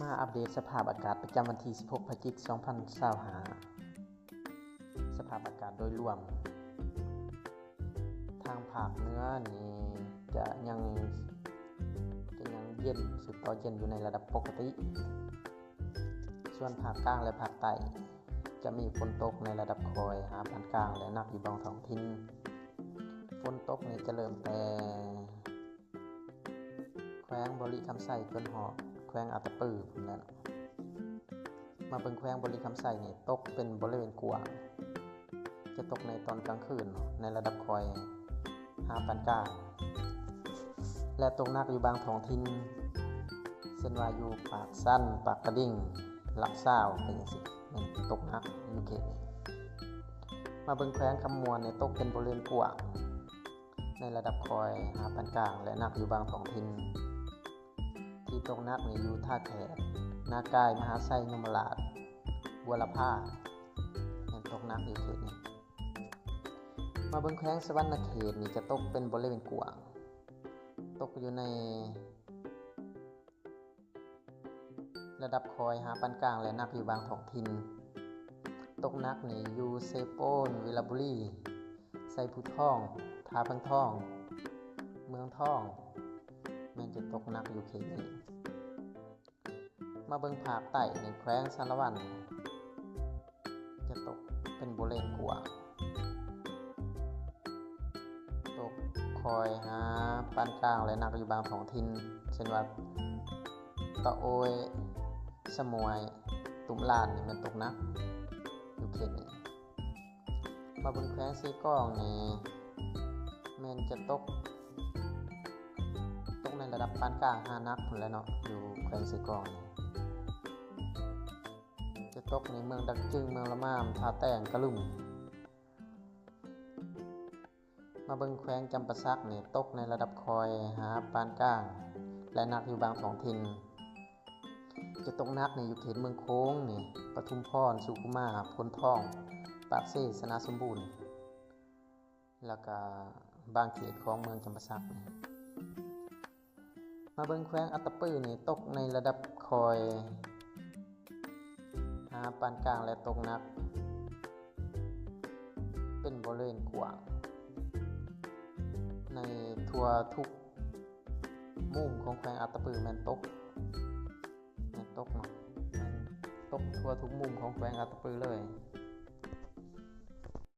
ມາອັບເດດສະພາບອາກາດປະຈຳວັນທີສິບຫົກ ພະຈິກ ສອງພັນຊາວຫ້າ. ສະພາບອາກາດໂດຍລວມ ທາງພາກເໜືອນີ້ຈະຍັງ ຈະຍັງເຢັນ ສືບຕໍ່ເຢັນຢູ່ໃນລະດັບປົກກະຕິ. ສ່ວນພາກກາງ ແລະ ພາກໃຕ້ ຈະມີຝົນຕົກໃນລະດັບຄ່ອຍຫາປານກາງ ແລະ ໜັກຢູ່ບາງທ້ອງຖິ່ນ. ຝົນຕົກນີ້ຈະເລີ່ມແຕ່ແຂວງບໍລິຄຳໄຊຈົນຮອດແຂວງອັດຕະປືພຸ້ນແຫຼະ. ມາເບິ່ງແຂວງບໍລິຄຳໄຊນີ້ ຕົກເປັນບໍລິເວນກວ້າງ. ຈະຕົກໃນຕອນກາງຄືນໃນລະດັບຄ່ອຍຫາປານກາງ ແລະ ຕົກໜັກຢູ່ບາງທ້ອງຖິ່ນ ເຊັ່ນວ່າຢູ່ປາກຊັນ, ປາກກະດິງ, ຫຼັກຊາວ ເປັນຈັ່ງຊີ້ ແມ່ນຕົກໜັກຢູ່ເຂດນີ້. ມາເບິ່ງແຂວງຄຳມ່ວນນີ້ ຕົກເປັນບໍລິເວນກວ້າງໃນລະດັບຄ່ອຍຫາປານກາງ ແລະ ໜັກຢູ່ບາງທ້ອງຖິ່ນ. ທີ່ຕົກໜັກນີ້ຢູ່ທ່າແຂກ, ນາກາຍ, ມະຫາໄຊ, ຍົມມະລາດ, ບົວລະພາ ແມ່ນຕົກໜັກຢູ່ເຂດນີ້. ມາເບິ່ງແຂວງສະຫວັນນະເຂດນີ້ ຈະຕົກເປັນບໍລິເວນກວ້າງ, ຕົກຢູ່ໃນລະດັບຄ່ອຍຫາປານກາງ ແລະ ໜັກຢູ່ບາງທ້ອງຖິ່ນ. ຕົກໜັກນີ້ຢູ່ເຊໂປນ, ວິລະບູລີ, ໄຊພູທອງ, ທ່າພັງທອງ, ເມືອງທອງ ແມ່ນຈະຕົກໜັກຢູ່ເຂດນີ້. ມາເບິ່ງພາກໃຕ້ໃນແຂວງສາລະວັນ ຈະຕົກເປັນບໍລິເວນກວ້າງ, ຕົກຄ່ອຍຫາປານກາງ ແລະ ໜັກຢູ່ບາງທ້ອງຖິ່ນ ເຊັ່ນວ່າ ຕະໂອ້ຍ, ສະໝວຍ, ຕຸ້ມລານ ນີ້ແມ່ນຕົກໜັກຢູ່ເຂດນີ້. ມາເບິ່ງແຂວງເຊກອງນີ້ ແມ່ນຈະຕົກ ຕົກໃນລະດັບປານກາງຫາໜັກພຸ້ນແຫຼະເນາະ ຢູ່ແຂວງເຊກອງນີ້. ຈະຕົກໃນເມືອງດາກຈຶງ, ເມືອງລະມາມ, ທ່າແຕງ, ກະລຸງ. ມາເບິ່ງແຂວງຈຳປາສັກນີ້ ຕົກໃນລະດັບຄ່ອຍຫາປານກາງ ແລະ ໜັກຢູ່ບາງທ້ອງຖິ່ນ. ຈະຕົກໜັກນີ້ຢູ່ເຂດເມືອງໂຂງນີ້, ປະທຸມພອນ, ສຸຂຸມາ, ໂພນທອງ, ປາກເຊ, ຊະນະສົມບູນ ແລ້ວກະບາງເຂດຂອງເມືອງຈຳປາສັກ. ມາເບິ່ງແຂວງອັດຕະປືນີ້ ຕົກໃນລະດັບຄ່ອຍຫາປານກາງ ແລະ ຕົກໜັກເປັນບໍລິເວນກວ້າງ. ໃນທົ່ວທຸກມຸມຂອງແຂວງອັດຕະປືແມ່ນຕົກ ແມ່ນຕົກເນາະ, ຕົກທົ່ວທຸກມຸມຂອງແຂວງອັດຕະປືເລີຍ.